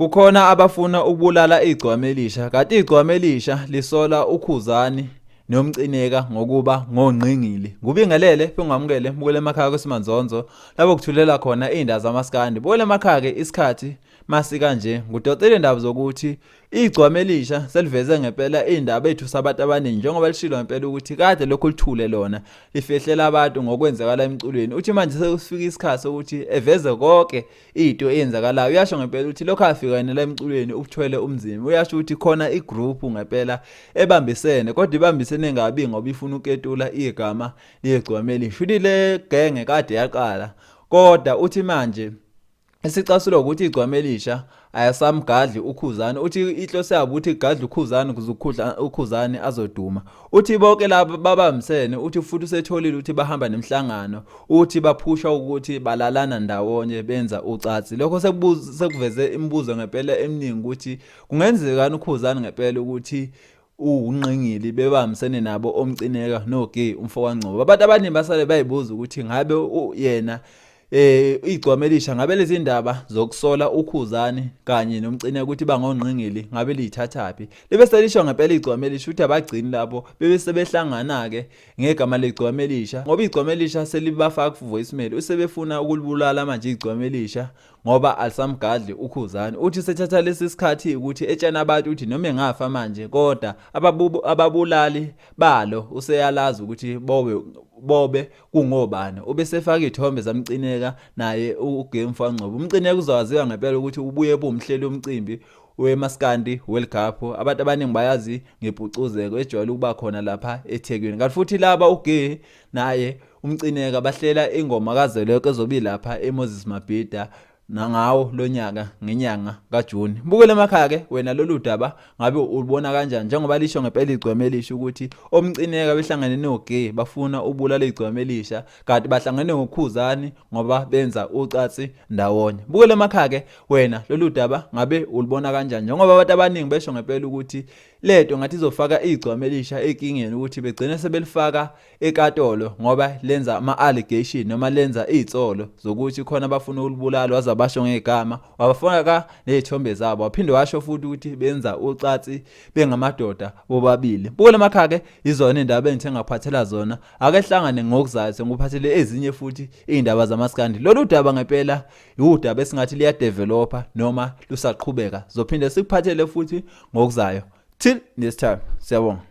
Kukhona abafuna ukubulala igcwama elisha kanti igcwama elisha lisola uKhuzani noMcineka ngokuba ngongqingili. Ngubingelele phingwamukele bukele emakhaya kwesimanzonzo lapho kuthulela khona iy'ndaba zamaskandi. Bukele emakhaya-ke isikhathi masikanje ngudocela indaba zokuthi Igcwama elisha seliveze ngempela indaba ethusa abantu abaningi njengoba lishilo ngempela ukuthi kade lokhu lithule lona lifehlela abantu ngokwenzakala emculweni. Uthi manje sekufika isikhathi sokuthi eveze konke into eyenzakalayo. Uyasho ngempela ukuthi lokhu afika yena la emculweni ubuthwele umzimba. Uyasho ukuthi khona igroup ngempela ebambisene kodwa ibambisene ngabi ngoba ifuna uketula igama legcwama elisha. Uthi le genge kade yaqala kodwa uthi manje Isicasulo ukuthi igcwama elisha ayasamgadli uKhuzani uthi inhloso yabo ukuthi igadle uKhuzani ukuze uKhuzani azoduma uthi bonke laba babambisene uthi futhi usetholile ukuthi bahamba nemhlangano uthi baphusha ukuthi balalana ndawonye benza ucathi lokho sekuveze imibuzo ngempela eminingi ukuthi kungenzekani uKhuzani ngempela ukuthi uwunqingili bebambisene nabo omcineka nogay umfowangcobo abantu abaningi basale bayibuza ukuthi ngabe yena eh igcwama elisha ngabe lezi ndaba zokusola ukhuzani kanye nomcineka ukuthi bangongqingili ngabe liyithathaphi libe selisho ngempela igcwama elisha ukuthi abagcini lapho bebe sebehlangana ke ngegama legcwama elisha ngoba igcwama elisha selibafaka ku voicemail usebefuna ukulibulala manje igcwama elisha ngoba alisamgadli uKhuzani uthi sethatha lesi sikhathi ukuthi etshena abantu ukuthi noma engafa manje kodwa ababulali balo useyalazi ukuthi bobe bobe kungobani ubesefaka ithombe zamcineka naye uGame Fangcobo umcineka uzowaziwa ngempela ukuthi ubuye bumhleli umcimbi weMaskandi World Cup abantu abaningi bayazi ngepucuzeko ejwayele ukuba khona lapha eThekwini kanti futhi laba uGay naye uMcineka bahlela ingoma kaZwelonke ezobe ilapha eMoses Mabhida nangawo lonyaka ngenyanga kaJuni. Bukele emakhaya ke wena lolu daba ngabe ulibona kanjani njengoba lisho ngempela igcweme elisha ukuthi omcineka behlangene noGay bafuna ubulala igcweme elisha kanti bahlangene ngokhuzani ngoba benza ucathi ndawonye. Bukele emakhaya ke wena lolu daba ngabe ulibona kanjani njengoba abantu abaningi besho ngempela ukuthi lento ngathi izofaka igcwame elisha ekingeni ukuthi begcine sebelifaka ekatolo ngoba lenza ama-allegation noma lenza iy'nsolo zokuthi khona abafuna ukulibulala waze abasho ngegama wabafaka ney'thombe zabo waphinde washo futhi ukuthi benza ucansi bengamadoda bobabili bukela emakhaya-ke izona iy'ndaba engithe ngaphathela zona ake hlangane ngokuzayo sengikuphathele ezinye futhi iy'ndaba zamaskandi lolu daba ngempela iwudaba esingathi liyadevelopha noma lusaqhubeka zophinde sikuphathele futhi ngokuzayo till next time siyabonga.